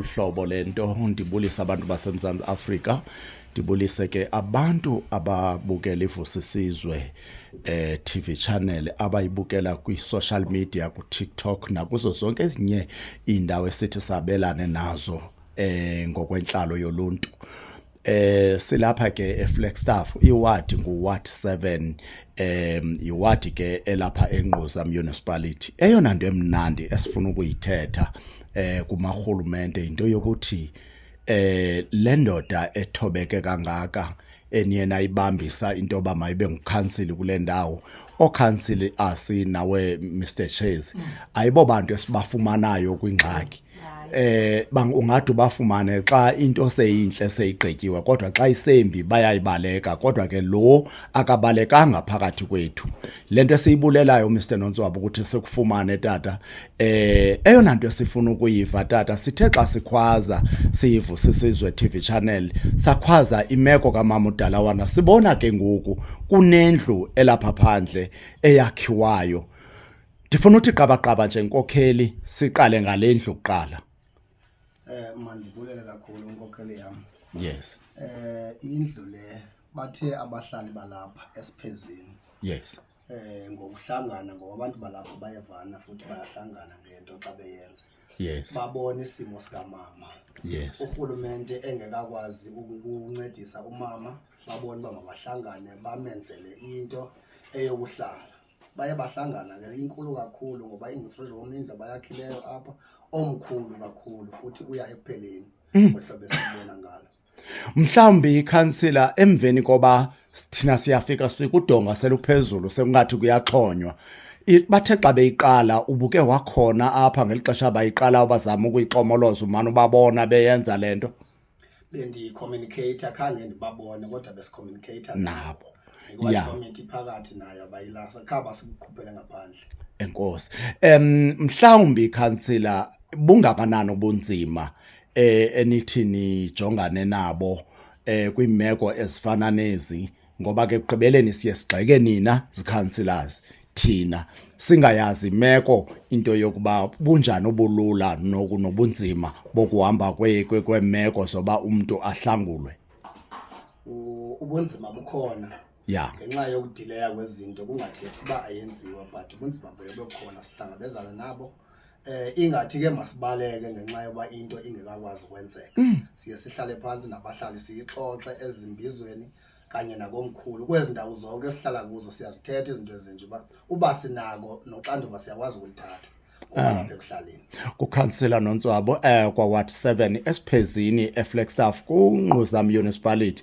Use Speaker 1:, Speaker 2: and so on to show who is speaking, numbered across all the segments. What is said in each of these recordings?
Speaker 1: Hlobo lento, ndibulise abantu baseMzantsi Afrika, ndibulise ke abantu ababukela iVusisizwe TV channel, abayibukela kwi-social media, ku-TikTok nakuzo zonke ezinye iindawo esithi sabelane nazo ngokwentlalo yoluntu. Silapha ke eFlagstaff, iward nguward 7, iward ke elapha eNgquza Municipality. Eyona nto emnandi esifuna ukuyithetha kumarhulumente into yokuthi le ndoda ethobeke kangaka eniyena ibambisa into yoba mayibe ngukhansili kule ndawo, okhansili asinawe, Mr Chase, ayibo bantu esibafumanayo kwingxaki. Ungade ubafumane xa into seyinhle, seyigqityiwe, kodwa xa isembi bayayibaleka. Kodwa ke lo akabalekanga phakathi kwethu. Lento esiyibulelayo, Mr Nontswabo, ukuthi sikufumane, tata. Eyona nto esifuna ukuyiva, tata, sithe xa sikhwaza siyiVusisizwe TV channel, sakhwaza imeko kamama uDalawana, sibona ke ngoku kunendlu elapha phandle eyakhiwayo. Ndifuna uthi qabaqaba nje, nkokheli, siqale ngale ndlu kuqala.
Speaker 2: Mandibulele kakhulu, inkokheli yam.
Speaker 1: Yes.
Speaker 2: Indlu le, bathe abahlali balapha esiphezini ngokuhlangana, ngoba abantu balapha bayevana futhi bayahlangana ngento xa beyenza. Babona isimo sikamama. Urhulumente engekakwazi ukuncedisa umama, babona uba mabahlangane bamenzele into eyokuhlala. Baye bahlangana ke, inkulu kakhulu ngoba ingu-three room indlu abayakhileyo apha, omkhulu kakhulu futhi uya ekupheleni ngohlobo esibona ngalo.
Speaker 1: Mhlawumbi, ikhansila, emveni koba thina siyafika, sifika udonga seluphezulu, sekungathi kuyaxhonywa. Bathe xa beyiqala, ubuke wakhona apha ngeli xesha bayiqala, bazama ukuyixomoloza, umane ubabona beyenza le nto?
Speaker 2: Bendicommunicate, khange ndibabone, kodwa besicommunicate
Speaker 1: nabo.
Speaker 2: Ngoba ikomiti phakathi nayo abayilasa, khaba sikukhuphele ngaphandle.
Speaker 1: Enkosi. Mhlawumbi, khansila, bungakanani ubunzima enithi nijongane nabo kwiimeko ezifana nezi? Ngoba ke ekugqibeleni siye sigxeke nina zicouncillors, thina singayazi imeko, into yokuba bunjani ubulula nobunzima bokuhamba kweemeko zoba umntu ahlangulwe.
Speaker 2: Ubunzima bukhona ngenxa yokudileya kwezinto, kungathethi uba ayenziwa, but ubunzima buye bukhona, sihlangabezana nabo. Ingathi ke masibaleke ngenxa yoba into ingekakwazi ukwenzeka. Siye sihlale phantsi nabahlali, siyixoxe ezimbizweni kanye nakomkhulu. Kwezi ndawo zonke esihlala kuzo siyazithetha izinto ezinje, uba sinako noxanduva siyakwazi ukulithatha ngoba lapha ekuhlaleni.
Speaker 1: Kukhansila Nontswabo kwa Ward 7 esiphezini eFlagstaff kuNgquza Municipality.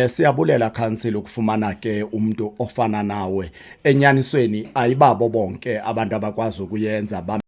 Speaker 1: Siyabulela, khansila, ukufumana ke umuntu ofana nawe. Enyanisweni ayibabo bonke abantu abakwazi ukuyenza.